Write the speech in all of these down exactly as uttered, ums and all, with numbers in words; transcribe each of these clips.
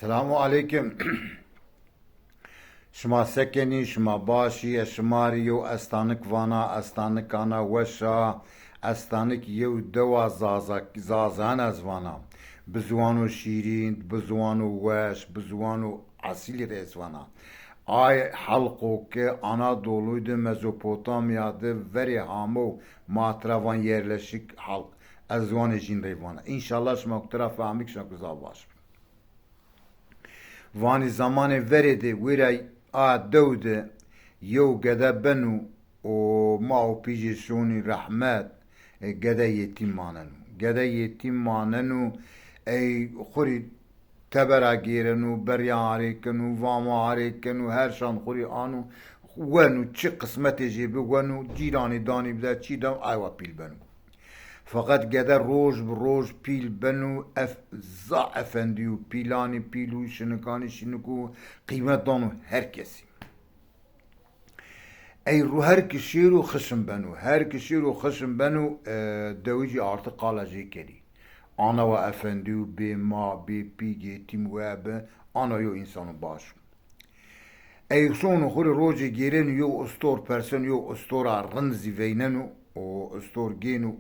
Selamu aleykum. Şima se kenî? Şima baş î? Ez şima rê yew estanik vana, estanikana weş a. Estanik yew dewa Zaza-, Zazayan ez vana. Bi ziwano şîrîn, bi ziwano weş, bi ziwano esîlî rê ez vana. Ay helqo ke Anadolu de, Mezopotamya de verê hamo, ma tira van yerleşik halk. Ez ziwanê jîn rê vana. Înşallah şima ku tira fehmik, şima ku zaf baş. Vanî zamanê verê de wêra a dew de yew gede beno û ma û pîjê şonî rehmet, e, gede yetîm maneno. Gede yetîm maneno, ey xwu rî tebera gêreno, berya arê keno, vama arê keno, her şan xwu rî ano, weno, çi qismetê jê bi weno, cîranî danî bide, çî de aywa pîl beno. Feqet gede roj bi roj pîl beno, ef-, za efendî û pîlanî pîl û şinikanî şinik û qîmet dano her kesî. Ey ru her ki şêro xişm beno, her ki şêro xişm beno, e, dewicî artık qala jê kerî. Ana wa efendî û bê ma, bê pî, yetîm we bi, ana yo însano baş o. Ey şono xwu rê rojê gêreno, yew istor perseno, yew istora rind zî veyneno û istor gêno,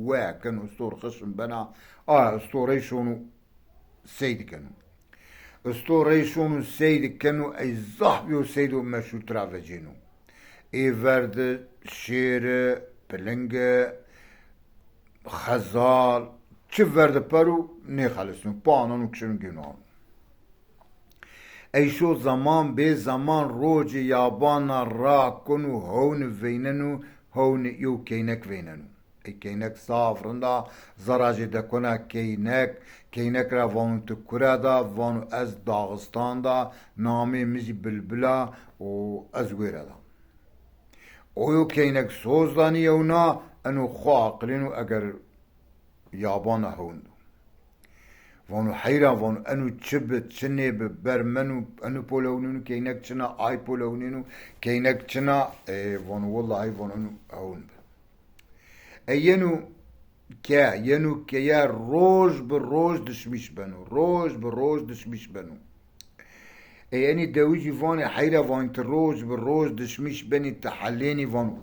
we keno, istor xişm bena, a istorey şono seyd keno. Istorey şono seyd keno, ey zaf yew seydo meşhur tira vecêno. Ê ver de şêri, pilingi, xezal, çi ver de pero nêxelisno. Pa anan û kişeno gêno ano. Ey şo zaman bê zaman rojê yabana ra keno, hewni veyneno, hewni yew keynek veyneno. Ey keynek zaf rind a, zerra jê dekona keynek, keynek ra vano ti kure da, vano ez Daxistan da, namê mi zî Bilbil a û ez wêre da. O yo keynek soz danî yewna, eno xwu aqilêno eger yabana hewn do. Vano heyran, vano eno çi bi, çi nêbi, ber meno, eno polewnêno, keynek çina, ay polewnêno, keynek çina, e, vano wellahî, vano eno hewn bi. E, yeno ke, yeno keye roj bi roj dişmîş beno, roj bi roj dişmîş beno. Ey enî dewicî vanê heyra, vanî ti roj bi roj dişmîş benî, ti helênî, vano.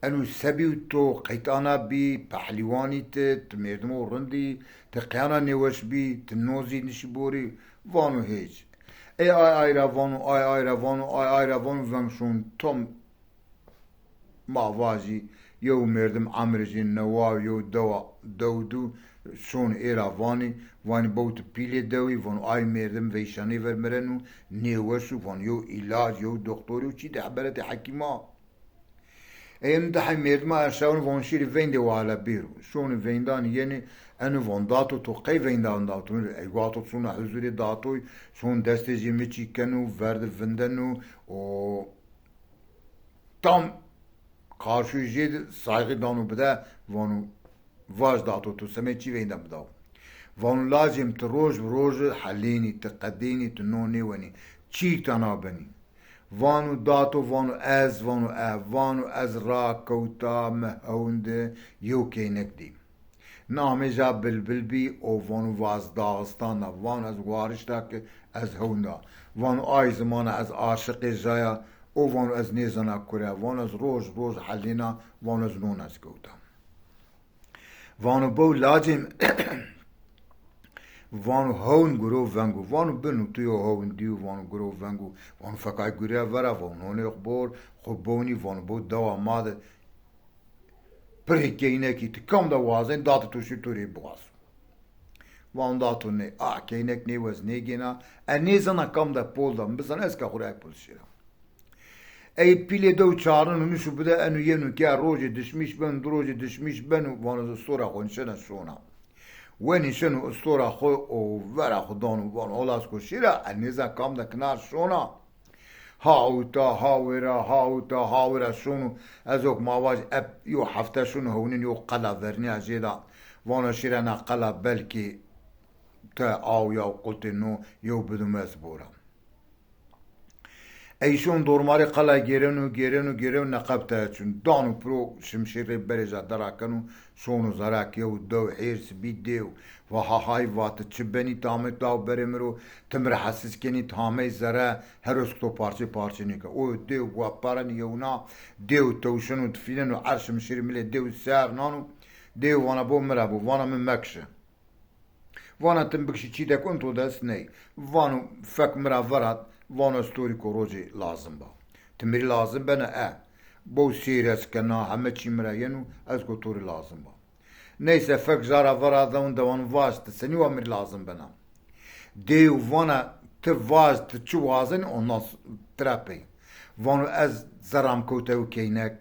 Eno sebî û to qeytana bî, pehlîwanî ti, ti mêrdimo rindî, ti qeyana nêweş bî, ti no zî nişî borî, vano hêç. Ey ay ay ra vano, ay ay ra vano, ay ay ra vano, veng şon tam Ma vajî, yew merdim emrê jê newa yew dewa dew du şon ê ra vanî, vanî bawti pîlê dewî, vano ay merdim veyşanê ver mireno, nêweş o, vano yew îlac, yew doktorî û çî de heberetê hekîma. Ê eno de hey merdima erşawin, vano şîrî veyndê wala bêro. Şonî veyndanî yenî, eno van dato to qey veyndan dato? Ey wato şona huzurê datoy, şon destê jê mi çî keno, verdi vindeno, o Tam qarşûyê jê de saygî dano bide, vano vaj dato to semê çî veynden bidaw. Vano lacêm ti roj bi roj helênî, ti qedênî, ti no nêwenî, çîk tena benî. Vano dato, vano ez, vano e, vano ez ra kewta, mi hewn de yew keynek dî. Namê ja Bilbil bî û vano va ez Daxistan da, vano ez warişta ke ez hewn da. Vano ay zimana ez aşiqê jaya û vano ez nêzana kure, vano ez roj roj helîna, vano ez non ez kewta. Vano bew lacêm, vano hewn guro vengo, vano bino tu yo hewn dîyo, vano guro vengo, vano fekay gure vera, vano nonê xo bor, xo bewnî, vano bew dewa ma de Pirê keynekî ti kam de wazenî, dati to şî to rê biwazo. Van dato nê, a keynek nêwez nêgêna, e nêzana kam de pol da, mi bizana ez ka xo rê ay pol şêra. Ey pîlê dew çarneno nişo bide eno yeno ke rojê dişmîş beno, du rojê dişmîş beno, vano ez istora xo nişena şona. Wenî şeno istora xo û vera xo dano, vano holas ko şîra, e nêzana kam de kinar şona. Ha uta, ha wêra, ha uta, ha wêra şono. Ez ok ma vaj ep yo hefte şono hewnin yo qela vernîya jê da. Vano şîra na qela belkî te aw ya qultê no yew bidume ez bora. Ey şon dormarê qela gêreno, gêreno, gêreno, neqeb teye çin. Dano piro şimşêrê berê ja dera keno, şono zere ke yew dew hêrs bî dêw. Va ha hay, va ti çi benî, ti amê daw berê mi ro, ti mi rê hesis kenî, ti hamey zere, her roz to parçe parçe nêke. O dêw gueparenî yewna, dêw tewşeno, difîneno, er şimşêrê milê dêw ser nano, dêw vana bo mi ra bo, vana mi mekşi. Vana tim bikişî çî de kun to dest ney. Vano fek mi ra verat, vano ez to rî ko rocê lazim ba. Ti mi rî lazim bena? E. Bow sêr ez kena, heme çî mi ra yeno, ez ko to rî lazim ba. Neyse fek ja ra verat, ewn de vano vaj ti senî wa mi rî lazim bena? Dêw vana ti vaj ti çi wazenî ondan s-, tira pey. Vano ez zerra mi kewte yew keynek.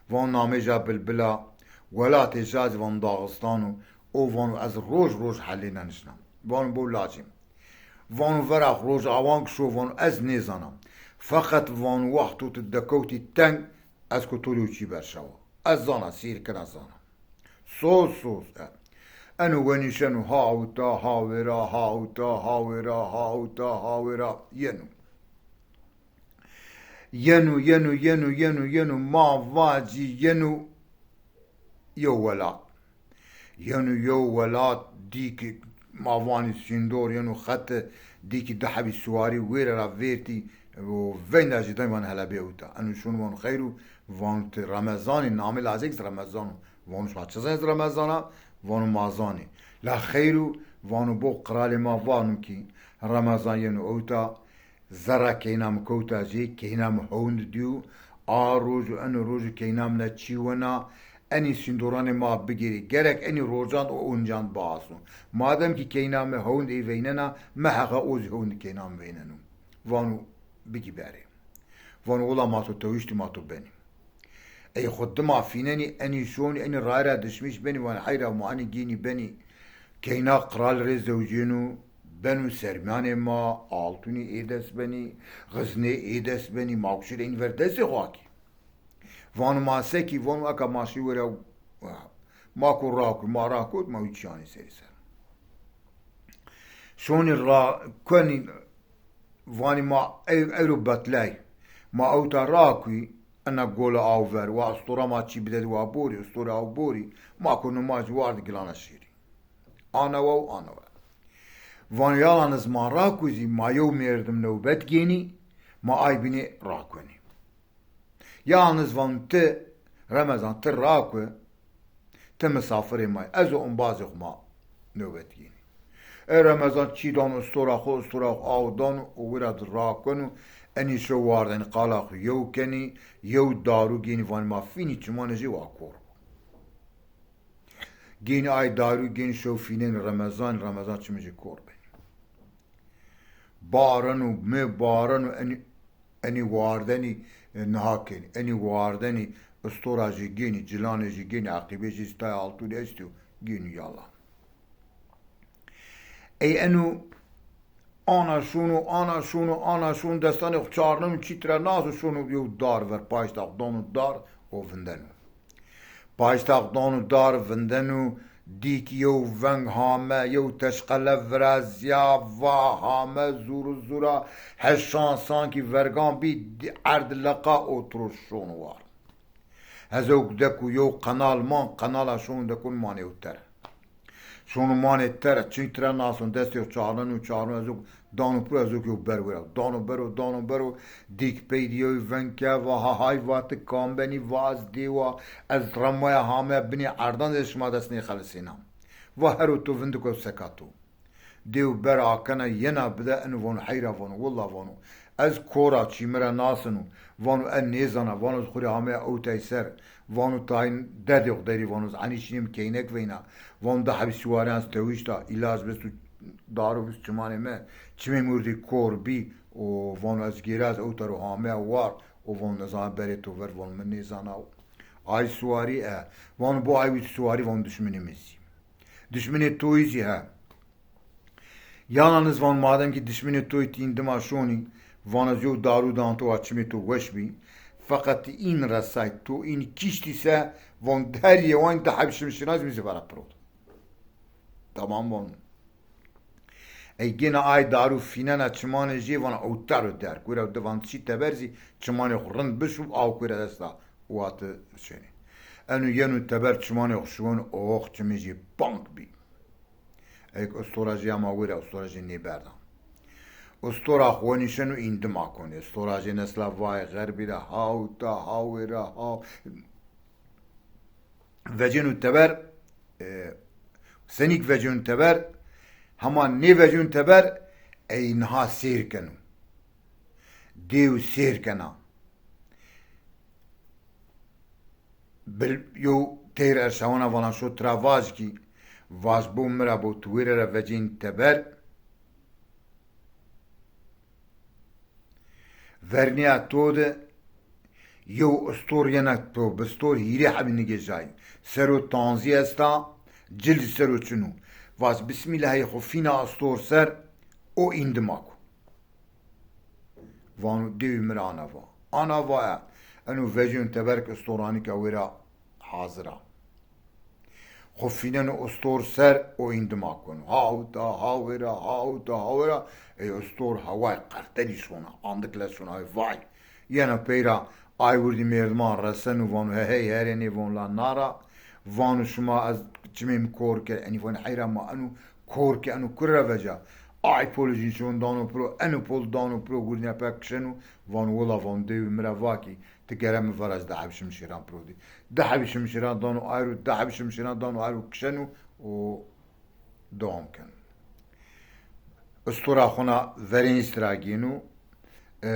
Vano namê ja Bilbil a, welatê ja zî vano Daxistan o. O vano ez roj roj helê nenişna. Vano bo lacê mi. Vano vera Rojawan ki şo, vano ez nêzana. Feqet vano wexto tu dekewtî teng, ez ko to rê yew çî berşawa. Ez zana, sêr kena zana. Soz soz e. Eno wenîşeno ha ewta, ha wêra, ha ewta, ha wêra, ha ewta, ha wêra yeno. Yeno, yeno, yeno, yeno, yeno, ma vacî yeno yew welat. Yeno yew welat, dî ki ma vanî sîndor, yeno xete, dî ki di hebî siwarî wêre ra vêrtî û veynda jî den van helebê ewta. Eno şono vano xeyr o, vano ti Remezanî, namê lacek zî Remezan o. Vano şima çi zanî ez Remezan a? Vano ma zanî. La xeyr o, vano bo qralê ma vano ki Remezan yeno ewta, zerra keyna mi kewta jê, keyna mi hewnd dîyo. A roj û eno roj û keyna mi ne çî wena, enî sîndoranê ma bigêrî. Gerek enî rojan û oncan biasno. Madem ki keyna mi hewnd ey veynena, miheqa o zî hewnd keyna mi veyneno. Vano bigî berê. Vano wila ma to tewiştî, ma to benî. Ey xwu dima fînenî, enî şonî, enî rayra dişmîş benî, vanî heyra ma enî gênî benî keyna qral rê zewcêno, beno sermîyanê ma, altûnî ê dest benî, xiznê ê dest benî, ma kuşir enî ver destê xwu akî. Vano ma sekî, vano eka ma şî were, ma ko rakû, ma rakot, ma wî çîyanê serî ser. Şonî rakenî, vanî ma ew, ewro betley. Ma ewta rakûyî, ena gole aw ver, wa ustora ma çî bidedî wa borî, ustorê aw borî, ma ko nimaj ward gilana şêrî. Ana wa û ana wa. Vanî yalaniz ma rakû zî, ma yew mêrdim newbet gênî, ma ay bînê rakenî. Yalniz van ti, Remezan, ti raku, ti misafirê ma yî. Ez û embazê xwu ma newbet gênî. Ê Remezan çî dano ustora xwu, ustora xwu aw dano û wira di rakeno, enî şew wardenî qala xwu yew kenî, yew darû gênî vanî ma fînî çimanê jê wa kor bo. Gênî ay darû gênî şew fînenî Remezan, Remezan çimê jê kor benî. Bareno, mi bareno, enî, enî wardenî, e, niha kenî. Enî wardenî, istora jî gênî, cilanê jî gênî, eqîbê jî stay altûnî estî û gênî yala. Ey eno ana şono, ana şono, ana şono, destanê xwu çarneno, çî tira naso, şono yew dar ver, paşta xwu dano dar û vindeno. Paşta xwu dano dar vindeno, dî ki yew veng hame, yew teşqele virazîya, va hame zûr û zûra, heşan sankî vergan bî, dî erd leqa û tiro şono war. Hezewk de ku yew qenal man, qenala şono de kun manê yew tere. Şono manê tere, çî tira nason, destê xwu çarneno, çarneno, ezok dano piro, ezok yew ber wira. Dano bero, dano bero, dîk pey di yew veng ke, va ha hay, va ti kam benî, va ez dêwa, ez remaya hame binê erdan de şima dest nêxelisêna. Va hero to vindiko seka to. Dêw ber akena yena bide, eno vano heyra vano, willa vano. Ez kor a, çî mi ra naseno. Vano ez nêzana, vano ez xwu rê ameya ewtay ser. Vano tayîn derdê xwu derî, vano ez enî şînim keynek veyna. Vano di hebî siwariyan ez tewişta, îlac bist û darû bist çimanê mi. Çimê mi wurdî kor bî û vano ez gêra ez ewta ro hameya war û vano nezana berê to ver, vano mi nêzana. Ay siwarî e. Vano bo ay wî siwarî, vano dişminê mi zî. Dişminê to yî zî he. Yalaniz van madem ki dişminê to yî, ti în dima şonî, van ez yew darû dan to, wa çimê to weş bî. Feqet ti în resay, to în kiştî se, van her yewan di heb şimşîran zî mi zî vera piro. Tamam van. Ey gêna ay daru fînena çimanê jê, vana ewta ro derg. Wira di van şî teber zî çimanê xwu rind bişû, aw kuyra desta û ati şenê. Enu yenu teber çimanê xwu şiwenu, ox çimê jê bank bî. Ey ki ustora jê ama wira ustora jê nêberda. Ustora xwu wenî şenu îndima konê. Ustora jê nesla vay xerbî ra, hawta, hawê ra, haw. Vecênû teber, e, senîk vecênû teber, hema nêvecênû teber, ey niha sêr keno. Dêw sêr kena. Bil, yew teyr erşawana vana şo tira vaj kî, vaj bo mi ra bo tu wêre ra vecên teber. Vernîya to de yew ustor yena to, bistor hîrê hebî nigêjayî. Sero tanzî esta, cil zî sero çin o. Vaj Bismîllahî xwu fîna ustor ser, o îndima ku. Vano dêwî mi ra ana va. Ana va e. Eno vecîyon teberk ustoranîka wê ra hazir a. Xwu fîneno ustor ser, o îndima keno. Hawta, hawêra, hawta, hawêra. Ey ustor haway qertelî şona. Andik le şona, ey vay. Yena peyra ay wirdî mêrdiman reseno, vano he hey herênê, von la nara. Vano şima ez çimê mi kor ke, enî vano heyra ma eno kor ke eno kure ra veca. Ay polî jî şon dano piro, eno pol dano piro, wirdîna pek kişeno, vano wila, vano dêwî mi ra va kî, ti gere mi vera ez di hebî şimşêran piro dî. Di hebî şimşêran dano ay ro, di hebî şimşêran dano ay ro kişeno û dewam keno. Ustora xwu na verên sira gêno, e,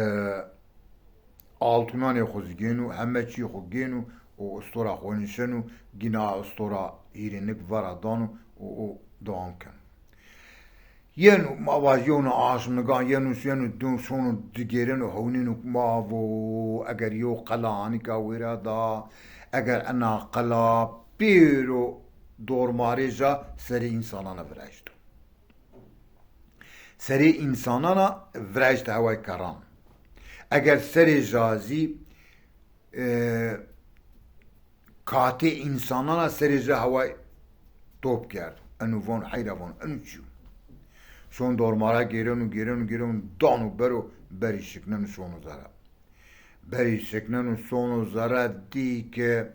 altûnanê xwu zî gêno, heme çî xwu gêno û ustora xwu nişeno, gîna ustora hîrênik vera dano û o dewam keno. Yeno, ma vaj yewna aşmigan yeno, yeno dûn şono digêreno, hewnêno, ma vo eger yew qela anîka wêra da, eger ena qela pêro dormarêja serê însanana viraşto. Serê însanana viraşte heway kerran. Eger serê ja zî, e, katê însanana serê ja heway top kerd. Eno von heyra von, eno çi yo? Şon dormara gêreno, gêreno, gêreno, dano bero, berî şikneno şono zere. Berî şikneno sono zere, dî ke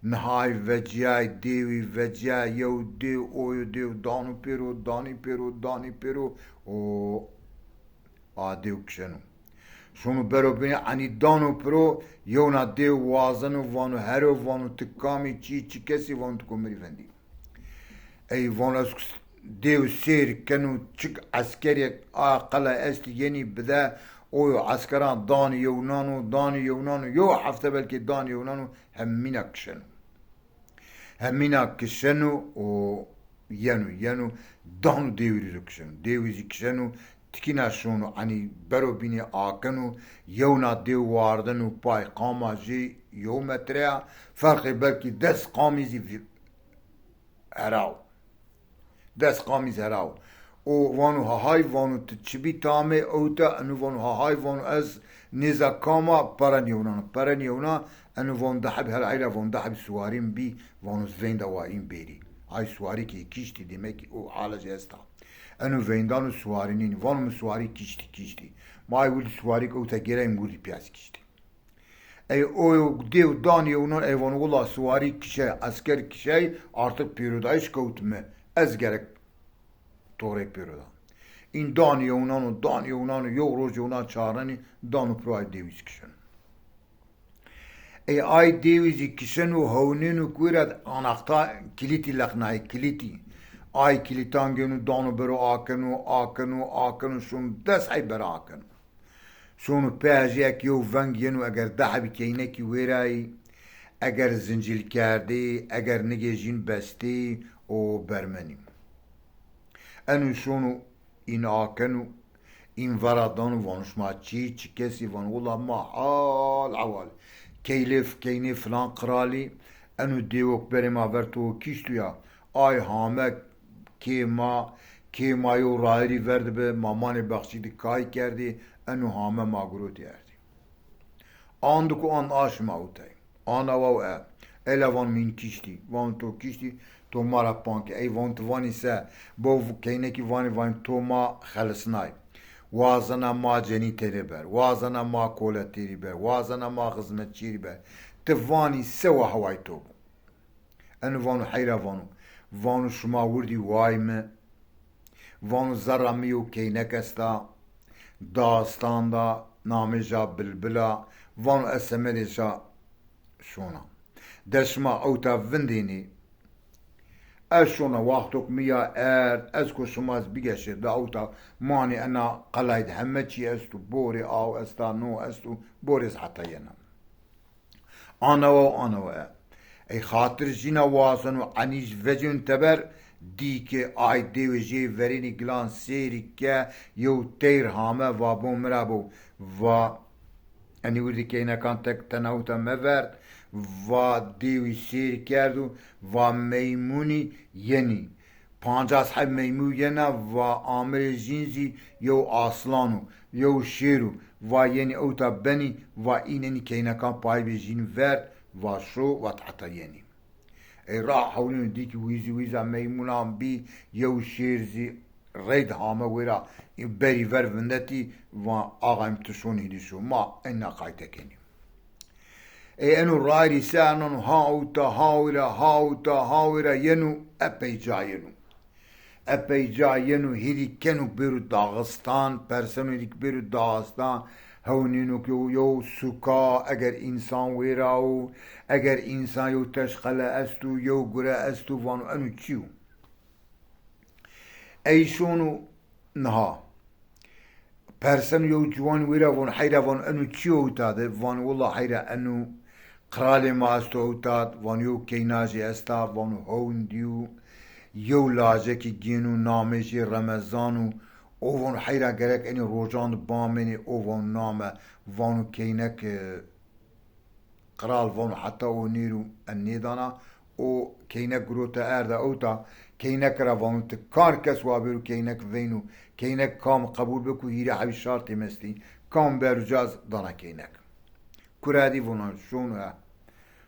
nihay vecîyay, dêwî vecîyay, yew dêw, o yew dêw dano pêro, danî pêro, danî pêro û a dêw kişeno. Şono bero bînî, enî dano piro, yewna dêw wazeno, vano hero, vano ti kam î, çi, çi kes î, vano ti ko mi rî vendî. Ey vano ez dêw sêr keno, çik eskerêk a qela estî yenî bide, o yo eskeran danî yewnano, danî yewnano, yew hefte belkî danî yewnano, hemîna kişeno. Hemîna kişeno û yeno, yeno, dano dêwî zî kişeno. Dêwî zî kişeno, tikîna şono, enî bero bînî akeno, yewna dêw wardeno pay qama jê yew metre ya, ferqê belkî des qamî zî vî-, hera wo. Des qamî zî hera wo. O vano hahay, vano ti çi bî tamê ewta, eno vano hahay, vano ez nêza kam a, pere nîyewna, pere nîyewna, eno vano di hebî her eyra, vano di hebî siwarî mi bî, vano ez veyndî wa în bêrî. Ay siwarî kî kiştî, demek ki o hala jî esta. Eno veyndano siwarî nînî, vano mi siwarî kiştî, kiştî. Ma ay wirdî siwarî ewta gêrayî, mi wirdî pîyas kiştî. Ey o yo dêw danî yewnan, ey vano wila siwarî kişey, esker kişey, artık pêrodayîş kewt mi. Ez gerek torê pêrodan. În danî yewnan û danî yewnan û yew roj yewnan çarnenî, dano piro ay dêwî zî kişeno. Ey ay dêwî zî kişeno, hewnêno ku wêra anahtar kilîtî leqnayê, kilîtî. Ay kilîtan gêno, dano bero akeno, akeno, akeno, şono des ey bera akeno. Şono pê jî ek yew veng yeno, eger di hebî keynekî wêrayî, eger zincîlkerdî, eger nigê jîn bestî û bermenî. Eno şono în akeno, în vera dano, vano şima çî, çi kesî, vano wila ma hal hewal. Keylê, keynê filan qiralî, eno dêwok berê ma ver to kişto ya, ay hame kê ma, kê ma yew rayirî ver de bi, ma manê bexçî de kay kerdî, eno hame ma girotî erdî. Andik û an aşma ewtay. Ana waw e. Ela van mîn kiştî. Van to kiştî. To ma ra pan ke. Ey von ti vanî se? Bo keynekî vanî, vanî to ma xelisnay. Wazena ma cenî têrê ber, wazena ma kole têrî ber, wazena ma xizmetçîrî ber. Ti vanî se wa heway to bo? Eno vano heyra vano. Vano şima wirdî way mi. Vano zerra mi yew keynek esta. Daxistan da, namê ja Bilbil a. Vano ez semedê ja şona. De şima ewta vindênî. Ez şona, wextok mi ya erd, ez ko şima ez bigeşê de ewta manê ena qelay de heme çî esto, borê aw esta, no esto, borê ez heta yena. Anewa û anewa e. Ey xatir jîna waseno enî vecên teber, dî ke ay dêwê jê verênî gilan sêrî ke yew teyr hame va bo mi ra bo. Va enî wirdî keynekan tek tenawita meverd, va dêwî sêr kerd û va meymunî yenî. Pancas heb meymû yena, va amirê jîn zî yew aslan o, yew şêr o, va yenî ewta benî, va înenî keynekan paybê jîn verd, va şo, va heta yenî. Ey ra hewlîno dî ki wîzî wîza meymûnan bî, yew şêr zî reyd hame wêra, berî ver vindetî, va axayim ti şon hîrî şo, ma ena qayte kenî. Ey eno rayîrî se enan ha ewta, ha wêra, ha ewta, ha wêra yeno, epey ca yeno. Epey ca yeno, hêdî keno bêro Daxistan, perseno hêdî ki bêro Daxistan, hewnîno ki yew, yew suka, eger însan wêra o, eger însan yew teşqele esto, yew gure esto, vano eno çi yo? Ey şono niha. Perseno yew ciwan wêra vano, heyra vano, eno çi yo ewta de? Vano, willa heyra eno qiralê ma esto ewta de, vano yew keynajî esta, vano hewn dîyo, yew lajekî gêno, namê jê Remezan o. O vano, heyra gerek enî rojan de bamênê, o vano name, vano keynek, e, Qral vano heta o nêro en nêdana, o keynek girote erda ewta, keynek ra vano ti kar kes wa bêro keynek veyno, keynek kam qebul biko hîrê hebî şartê mi estî, kam bero ca ez dana keynek. Kure dî vano şono e.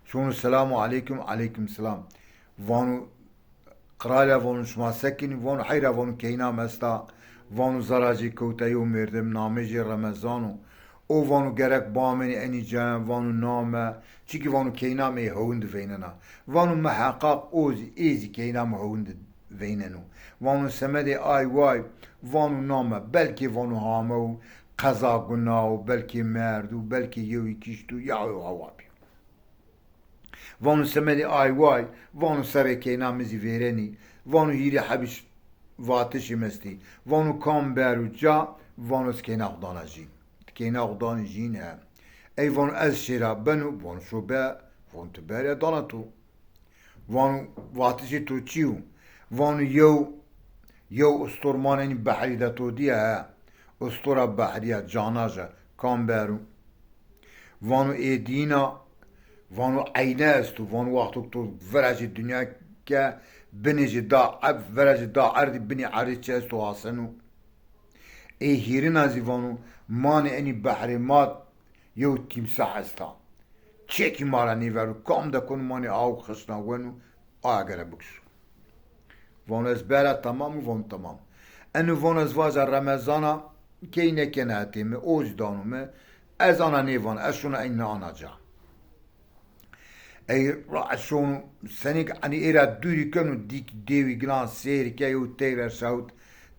Şono selamu aleykum, aleykum selam. Vano Qiralî ra vano şima se kenî? Vano heyra vano keyna mi esta, vano zerra jê kewta yew merdim, namê jê Remezan o. O vano gerek bamênê enî cayan, vano name, çikî vano keyna mi ê hewin de veynena. Vano miheqaq o zî, ê zî keyna mi hewin de veyneno. Vano semedê ay way, vano name, belkê vano hamew qeza guna o, belkê merdo, belkê yewî kişto, ya yew hewa bî. Vano semedê ay way, vano serê keyna mi zî vêrenî, vano hîrê hebî ş-, vatişê mi estî, vano kam bero ca, vano ez keyna xwu dana jîn. Ti keyna xwu danî jîn he. Ey vano ez şêra beno, vano şo be, vano ti berya dana to. Vano vatişê to çi yo? Vano yew, yew ustor manenî behrî de to dîye he. Ustora behrî ya, canaja, kam bero. Vano ê dîna, vano eyne esto, vano wexto to vera jê dinya ke, binê jê da eb, vera jê da erdî, binê erdî çi esto aseno. Ê hîrina zî vano, manê enî behrê ma yew tîmsah esta. Çekî ma ra nêvero, kam de kono manê aw xişna weno, aya gere bikişo. Vano ez bera, tamam o? Vano tamam. Eno vano ez vaja Remezana key nêkena hetê mi, o zî dano mi. Ez ana nêvana, ez şona ey nêana ca. Ey ra şono, senî ki enî ê ra dûrî keno, dî ki dêwî gilan sêr ke, yew teyr eşawit,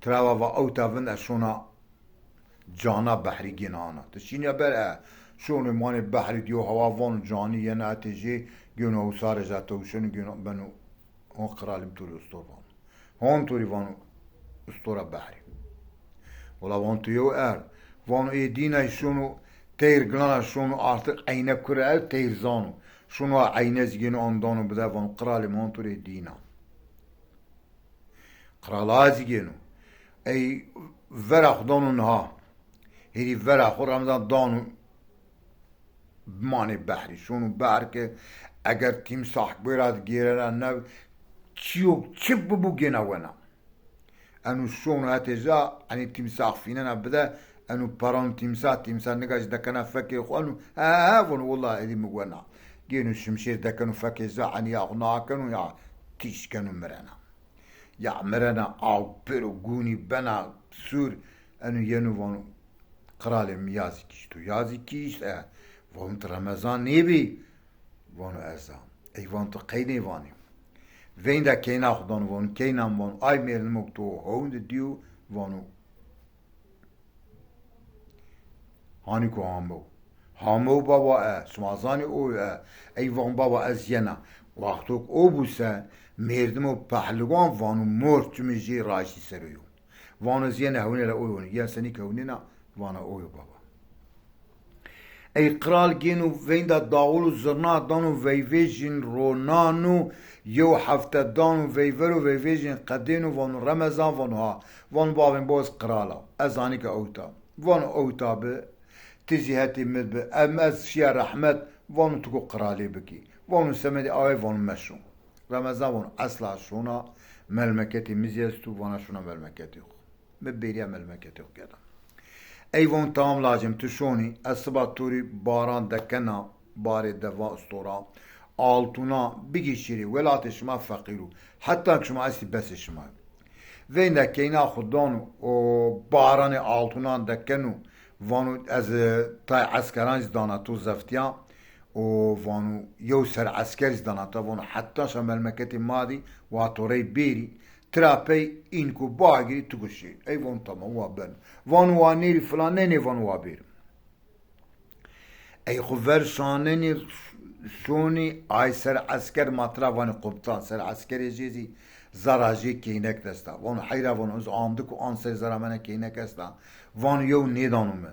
tira va, va ewta vind, ez şona cana behrî gêna ana. Ti şînîya ber e. Şonê manê behrî dîyo hewa, vano canî yena hetê jê, gêno hewsarê ja tewşeno, gêno beno, hon qiralî mi to rê ustor vano. Hon to rê vano ustora behrî. Wela vano ti yew erd. Vano ê dîna şono teyr gilana, şono artık eyne kure el teyr zano. Şono a eyne zî gêno an dano bide, vano qiralê mi hon to rê dîna. Qirala zî gêno. Ey vera xwu dano niha. Hêdî vera xwu Remezan dano manê behrî. Şono behr ke eger tîmsah guêra di gêrena ne, çîyo çi bibo gêna wena. Eno şono hetê ca, enî tîmsah fînena bide, eno peran tîmsah, tîmsah nika jî dekena fekê xwu, eno he he he, vano willa êdî mi wena. Gêno şimşêr dekeno fekê ca, enî ya xwu nakeno ya, tîş keno mirena. Ya mirena, aw pêro gûnî bena sûr, eno yeno vano, qiralê mi ya zî kîşto, ya zî kîşt, e, vano ti Remezan nêbî? Vano ez a. Ey vano ti qey nêvanî? Veynda keyna xwu dano, vano keyna mi, vano ay mêrdimo to hewn de dîyo, vano hanîko hamew. Hamew baba e, şima zanî oy e. Ey van baba ez yena. Wexto ke o bû se, mêrdimo pehliwan vano mor çimê jê raştî ser o yo. Vano ez yena hewnêna oy, vano ya senî ke hewnêna, vana oy o baba. Ey qral gêno veynda dawul û zirna dano veyvêjîn ronano, yew hefte dano veyver û veyvêjîn qedêno, vano Remezan, vano ha. Vano bavên bo ez qral a. Ez zanî ke ewta. Vano ewta bi, ti zî hetê mi bi. Em ez şiya rehmet, vano ti go qiralê bikî. Vano semedê awê, vano meşo. Remezan vano esla şona, melmeketê mi zî esto, vana şona melmeketê xo. Mi bêrîya melmeketê xo kerda. Ey von tamam lacê mi, tu şonî, ez siba to rê baran dekena, barê deva, istora, altuna, bigî şirê, welatê şima feqîr o. Heta ke şima estî besê şima. Veynda keyna xwu dano, o baranê altunan dekeno, vano ez, e, tay eskeran zî dana to zeftiya, o vano yew ser esker zî dana to, vano heta şa melmeketê ma dî, wa to rey bêrî, tira pey înku bagirî tu guşî. Ey vano tamam, wa ben. Vano wa nêrî filan, nê nê vano wa bêrim. Ey xwu ver şanenî şonî, ay ser esker ma tira vanî qubtan, ser eskerê jê zî zara jê keynek desta. Vano heyra, vano ez andik û an ser zara mene keynek esta. Vano yew nêdano mi.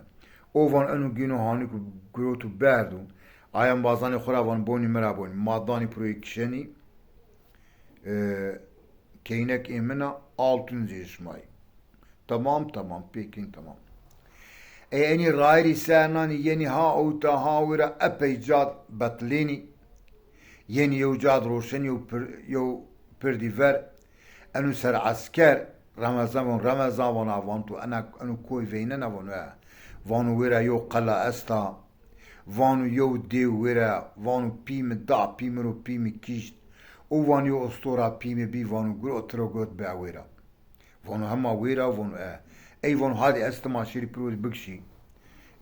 O vano eno gêno hanî ku girot û berdo. Ay embazanê xwu ra vano bonî mi ra bonî. Ma danî piroyê kişenî. E, keynek ê min a, altun zî ê şima yê. Tamam, tamam, pêkin, tamam. Ey enî rayirî ser nanî yenî ha ewta ha wira epey cad betlênî. Yenî yew cad roşenî yew pir-, yew pirdî ver. Eno ser esker, Remezan von, Remezan von, a van to ena, eno koy veynena von, e. Vano wira yew qela esta. Vano yew dêw wêre, vano pî mi da, pî mi ro pî mi kîşt. O vano yew ostora pî mi bî, vano guro tiro got be wêra. Vano hema wêra, vano e. Ey vano hadî ez tima şirî piro bikşî.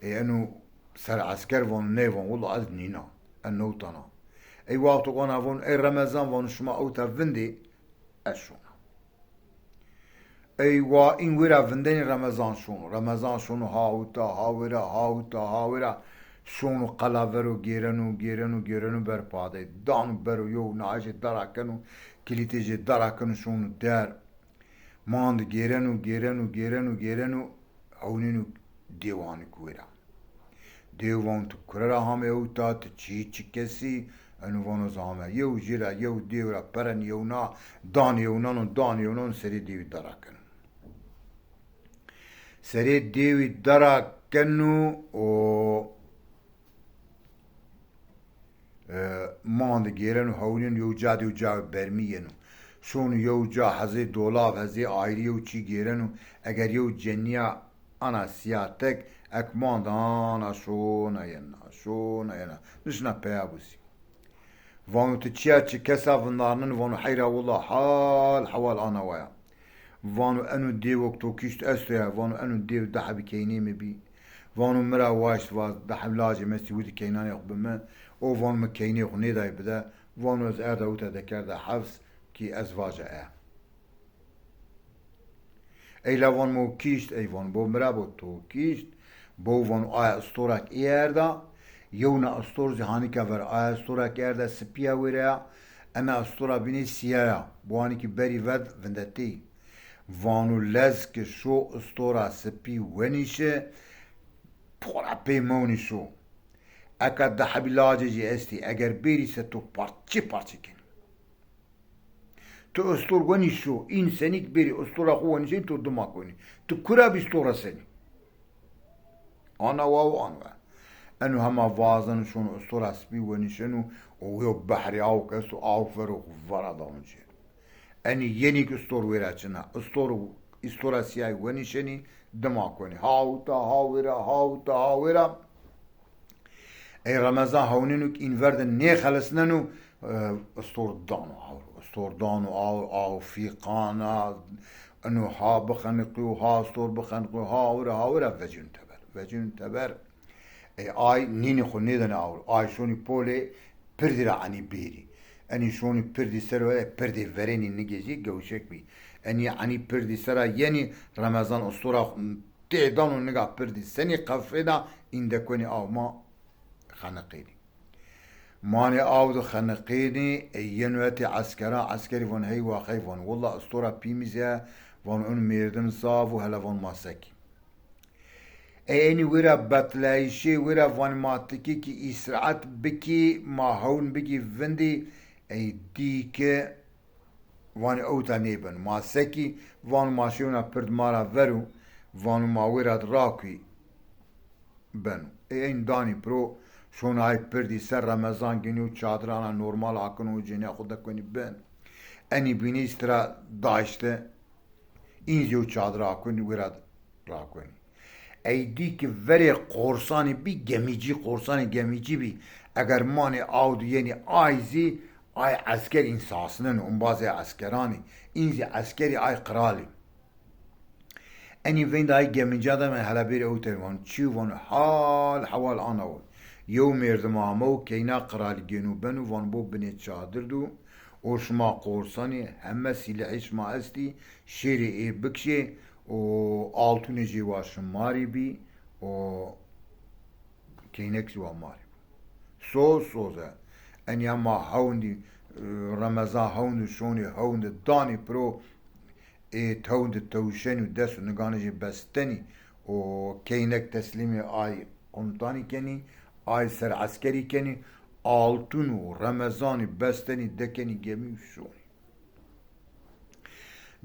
Ey eno ser esker vano ney, vano willa ez nîna. Ez newtana. Ey wexto qona vano ey Remezan, vano şima ewta vindê, ez şona. Ey wa în wira vindenî Remezan şono. Remezan şono ha uta, ha wira, ha uta, ha wira. Şono qela vero gêreno, gêreno, gêreno ber padey. Dano bero yew naejê dara keno, kilîtê jê dara keno şono der. Mand gêreno, gêreno, gêreno, gêreno. Ewnêno dêwanî ku wira. Dêw vano tu kure ra hame ewta, ti çî çi kesî? Eno vano ez hame. Yew jî ra, yew dêw ra peren yewna, dan yewnano, dan yewnano, serê dêwî dara keno. Serê dêwî dara keno û E, mand gêreno hewnêno yew ca de yew ca bermî yeno. Şono yew ca hezê dolav, hezê ayrî yew çî gêreno. Eger yew cenîya ana sîya tek, ek mand ana şona yena, şona yena. Nişna peya busî. Vano ti çiya çi kesa vindarnin, vano heyra willa hal hewal ana waya. Vano eno dêwok to kîşt esto ya, vano eno dêw di hebî keynê mi bî. Vano mi ra waşt, va di heb lajê mi estî, witî keynanê xwu bi mi. O vano mi keynê xwu nêdayî bide. Vano ez erda wita dekerda hefs kî ez vaja e. Ey la vano mi kîşt, ey vano bo mi ra bo to kîşt. Bo vano aya istorak ê erda. Yewna istor zî hanîka ver aya istorak ê erda sipîya wêre ya. Ena istora bînê sîya ya. Bo hanîkî berî ved vindetî. Vano lez ki şo istora sipî wenîşe, pora pey mewnî şo. Eka di hebî lacê jî estî, eger bêrî se to parçe parçe kenî. Tu istor wenîşo, în senîk bêrî istora xo wenîşenî to dima konî. Tu kura bî istora senî. Ana wa û an we. Eno hema vazeno şono istora sipî wenîşeno û yew behrê awk esto, awk vero xwu vara dano cêr. Enî yenîk istor wêra çina. Istor, istora sîyayî wenîşenî dima konî. Ha uta, ha wêra, ha uta, ha wêra. Ey Remezan hewnêno kî în ver de nêxelisneno, E, istor dano awr. Istor dano awr, awr fîqana, eno ha bixeniqîyo, ha istor bixeniqîyo, ha awr, ha awr, vecîno teber. Vecîno teber. E, ay nînê xo nêdane awr. Ay şonî polê pirdî ra enî bêrî. Enî şonî pirdî ser ve, pirdê verênî nigê zî gewşek bî. Enî enî pirdî sera yenî Remezan istora têdano niga pirdî senî qefrêna, înde konî aw ma xeniqênî. Manê aw di xeniqênî, e, yeno hetê eskera, eskerî van hey wa xey van. Willa istora pîmîze, van ön mêrdim zaf û hele van ma sekî. E, enî wira betleyişê wira van ma tikî kî îstirahat bikî, ma hewn bikî vindî, ey dî ke vanî ewta nêbeno. Ma sekî, vano ma şewna pird ma ra vero, vano ma wira di rakî beno. Ê eyn danî piro, şonay pirdî ser Remezan gênî û çadirana normal akino û cênîya xo dekonî bin. Enî bînî îstira daşte, înzî û çadira akonî wira rakonî. Ey dî ki verê qorsanî bî gemîcî, qorsanê gemîcî bî. Eger manê aw di yenî ay zî, ay esker în sasneno, umbazê eskeranî, în zî eskerî ay qiralî. Enî veyndê ay gemîca de me hela bêrî ewtê vano, çî vano, hal hewal ana wo. Yew mêrdim amo, keyna qiralî gêno beno, vano bo binê çadir do, o şima qorsanî, heme sîlehê şima estî, şêrê ê bikişê, o altûnê jê wa şimarî bî, o keynek jî wa ma rê bû. Soz soz e. Enî hema hewndî, e, Remezan hewndî şonî hewndî danî piro, ê tewndî tewşenî û dest û niganê jê bestenî û keynek teslîmê ay komutanî kenî, ay ser eskerî kenî, altûn û Remezanî bestenî dekenî gemî û şonî.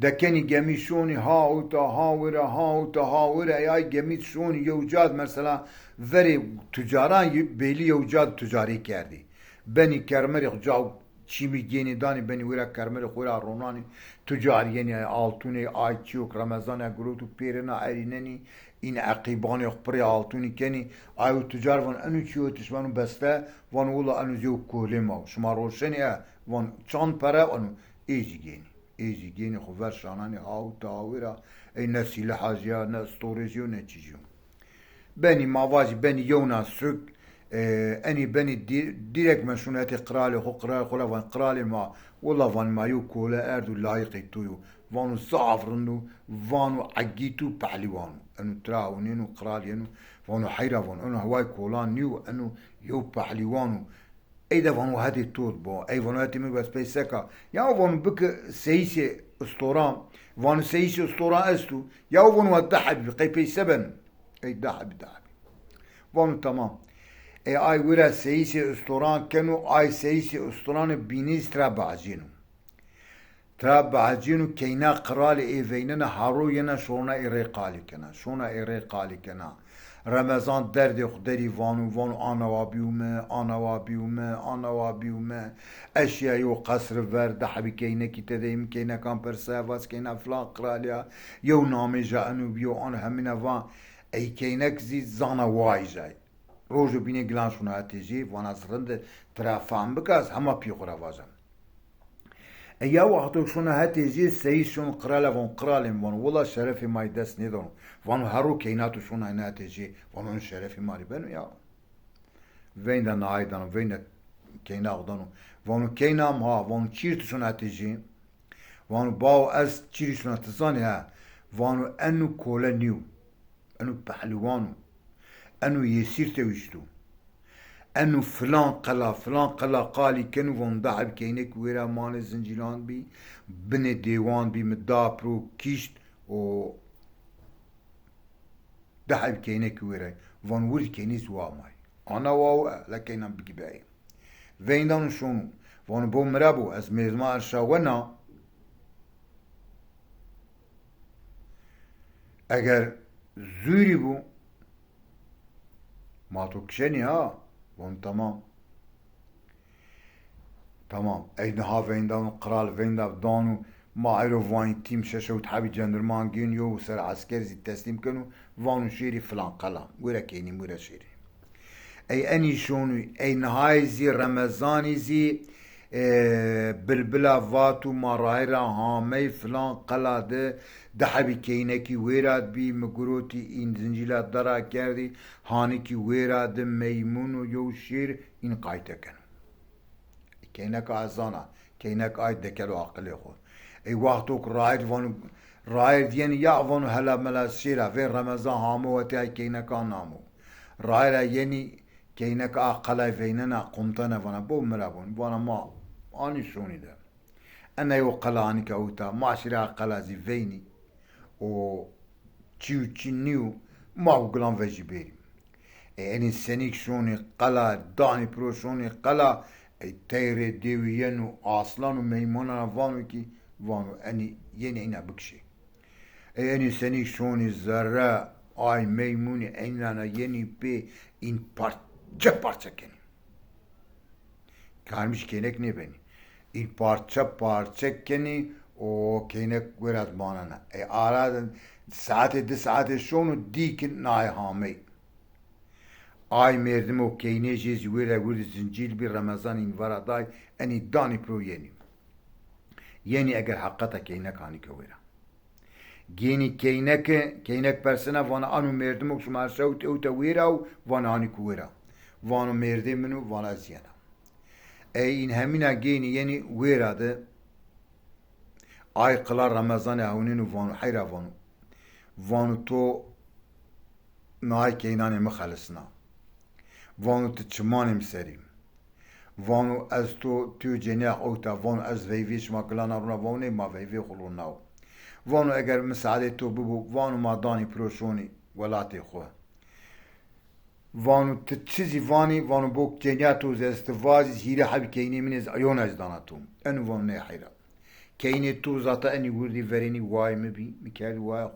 Dekenî gemî şonî ha uta ha wira, ha uta ha wira, ey ay gemî şonî yew ca di mesela verê tucaran y-, bêlî yew ca di tucarî kerdî. Benî kermerê xo ca çîmî gênî danî, benî wira kermerê xo ra ronanî, tucar yenî altûnê ay çîyok Remezan ya girot û pêrina erînenî, în eqîbanê xo pirê altûnî kenî, ay û tucar van eno çîyo ti şima no beste, van wila eno zî yew kolê ma wo. Şima roşenî e, van çand pere eno, ê zî gênî. Ê zî gênî xo ver şananî ha uta ha wira, ey ne sîleha jî ya, ne istorê jî yo, ne çî jî yo. Benî ma vajî benî yewna suk, e, enî benî dî-, dîrek me şûn hetê qiralê xo, qiralê xo la van, qiralê ma, wila van ma yew kole erd û layiqê to yo. Vano zaf rind o, vano egît û pehlîwan o. Eno tira ewnêno, qral yeno, vano heyra vano, eno heway kolan nîyo, eno yew pehlîwan o. Ey de vano hetê to di bo. Ey vano hetê mi bes pey seka. Ya vano bike seyîsê istoran. Vano seyîsê istoran esto. Ya vano wa di hebî bi, qey pey se beno? Ey di hebî, di hebî. Vano tamam. Ey ay wira seyîsê istoran keno, ay seyîsê istoranê bînî zî tira biecêno. Tira biecêno, keyna qiralê ê veynena haro yena şona ê rey qalî kena, şona ê rey qalî kena. Remezan derdê xo derî vano, vano ana wa bîyo mi, ana wa bîyo mi, ana wa bîyo mi. Ez şîya yew qesri ver, di hebî keynekî tede yî, mi keynekan persaya, vaj keyna filan qiralî ya, yew namê ja eno bîyo, an hemîne van. Ey keynek zî zana way jay. Rojo bînê gilan şona hetê jê, vana ez rind tira fam bika, ez hema pî xo ra vaja. E, ya wexto şona hetê jê, seyîs şon qirale von, qiralê mi, vano wila şerefê ma yê dest nêdano. Vano hero keyna to şona hetê jê, vano eno şerefê ma rê beno ya. Veynda naay dano, veynda keyna xo dano. Vano keyna mi ha, vano çî rê to şona hetê jê? Vano bawo ez çî rê şona ti zanî ha. Vano eno kole nîyo. Eno pehlîwan o. Eno yesîr tewişto. Eno filan qela, filan qela qalî keno, von di heb keynek wêra manê zincîlan bî, binê dêwan bî, mi da piro kişt û di heb keynek wêra. Von wir keynî zî wa may. Ana wa we, la keynan bigî beyê. Veyndano şono. Vano bo mi ra bo, ez mêrdima erşa wena. Eger zûrî bo, ma to kişenî ha. Vano tamam. Tamam. Ey niha veyndano, qral veynda dano, ma eyro vanî tîm şeş hewt hebî cendirman gêno, yew ser esker zî teslîm keno, vano şêrî filan qela. Wira keynî, wira şêrî. Ey enî şonî, ey nihayê zî, Remezanî zî, E, bilbila vat û ma rayîr ra hamey filan qela de di hebî keynekî wêra bî, mi girotî în zincîla dera kerdî, hanikî wêra di meymûn û yew şêr în qayte keno. Keyneka ez zana, keynek ay dekelo aqilê xo. Ey wexto ku rayîr vano, rayîr dîyenî ya vano hela mela şêra vê Remezan hamo wetî ay keyneka namo. Rayîra yenî keyneka a qelay veynena, qumtene vana bo mi ra bon. Vana ma anî şonî de. Ena yo qela anî ke ewta, ma şîra qela zî veynî. O çî û çî nîyo, ma û gilan vejî bêrî. E, enî senîk şonî qela, danî piro şonî qela, e, teyrê dêwî yeno aslan û meymunan ra vano kî, vano enî yenî eyna bikişê. E, enî senîk şonî zerre, ay meymunî eynana yenî pê în parçe parçe kenî. Karmiş keynek nêbenî. În parçe parçe kenî û keynek wêra di manena. E, ara de saetê di saetê şono dî ki nayê hamey. Ay merdim û keynê jê zî wêra wirdî zincîl bî, Remezan în vera day, enî danî piro yenî. Yenî eger heqeta keynek anî ke wêra. Gênî keyneke, keynek persena vana ano merdimo ke şima şewt ewte wêra û vana hanî ku wêra. Vano mêrdê min o, vana ez yena. Ey în hemîna gênî yenî wêra de ay qila Remezanê ewnêno vano heyra vano. Vano to nayê keynanê mi xelisna. Vano ti çimanê mi serî. Vano ez to tîyo cenîya ewta, vano ez veyvê şima gilana rona, vano ney ma veyvê xo ronawo. Vano eger misadê to bibo, vano ma danî piro şonî welatê xo. Vano ti çi zî vanî, vano bo cenîya to zî ez ti vazî, hîrê hebî keynê min ê zî, yona zî dana to. Eno vano ney heyra. Keynê to zata enî wirdî verênî wayê mi bî, mi kerdî waya xo.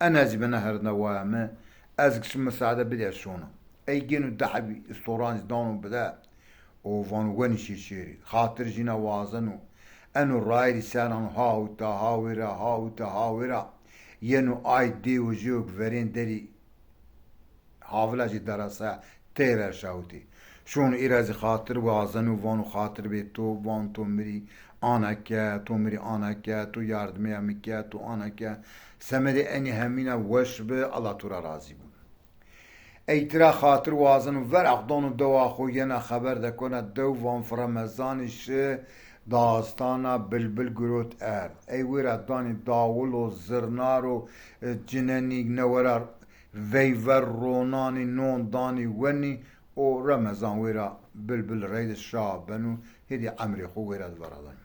Ena zî bena herdina waya mi, ez ki şima misade bidê ez şona. Ey gêno di hebî istoran zî dano bide û vano wenî şê şêrî. Xatir jîna wazeno. Eno rayîrî ser ano ha ewta, ha wêra, ha ewta, ha wêra. Yeno ay dêw û jêw ki verên derî havila jê derasaya teyr erşawitî. Şono îra zî xatir wazeno, vano xatir bê to, vano to mi rî ana ke, to mi rî ana ke, to yardimêya mi ke, to ana ke. Semedê enî hemîna weş bi, Allah to ra razî bo. Ey tira xatir wazeno, veraq dano dewa xo, yena xeber dekona dew, van fi Remezanî şi dastana, bilbil girot erd. Ey wêra danî dawil û zirnar û, e, cinenî newera veyver ronanî non danî wenî û Remezan wêra bilbil reyde şa beno, hêdî emrê xo wêra di veradanî.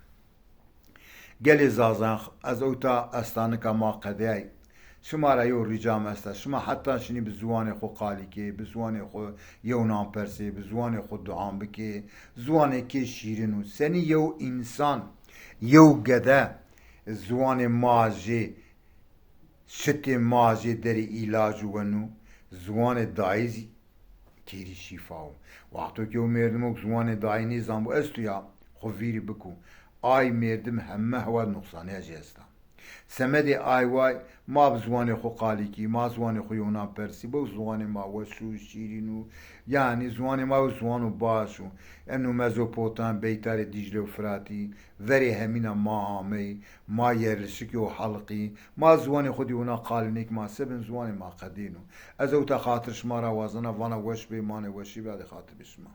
Gelê Zazan, ez ewta estanika ma qedeyay. Şima ra yew rîca mi esta. Şima heta şinî bi ziwanê xo qalî kê, bi ziwanê xo yewnan persê, bi ziwanê xo duan bikê. Ziwanêkê şîrin o. Senî yew însan, yew gede ziwanê ma jê şitê ma jê derê îlac weno, ziwanê dayî zî kêrî şîfa wo. Wexto ke yew merdimo ke ziwanê dayî nêzanbo esto ya, xo vîrî biko. Ay merdim heme hewa nuqsanîya jê esta. Semedê ay way, ma bi ziwanê xo qalî kî, ma ziwanê xo yewnan persî, bo ziwanê ma weş û şîrîn û, yanî ziwanê ma yo ziwano baş o. Eno Mezopotam, beytarê Dîcle û Firatî, verê hemîna ma ameyî, ma yerleşikê o halqî, ma ziwanê xo dî wina qalînêk ma se bin, ziwanê ma qedêno. Ez ewta xatir şima ra wazena, vana weş bê, manê weşî bê, adê xatir bê şima.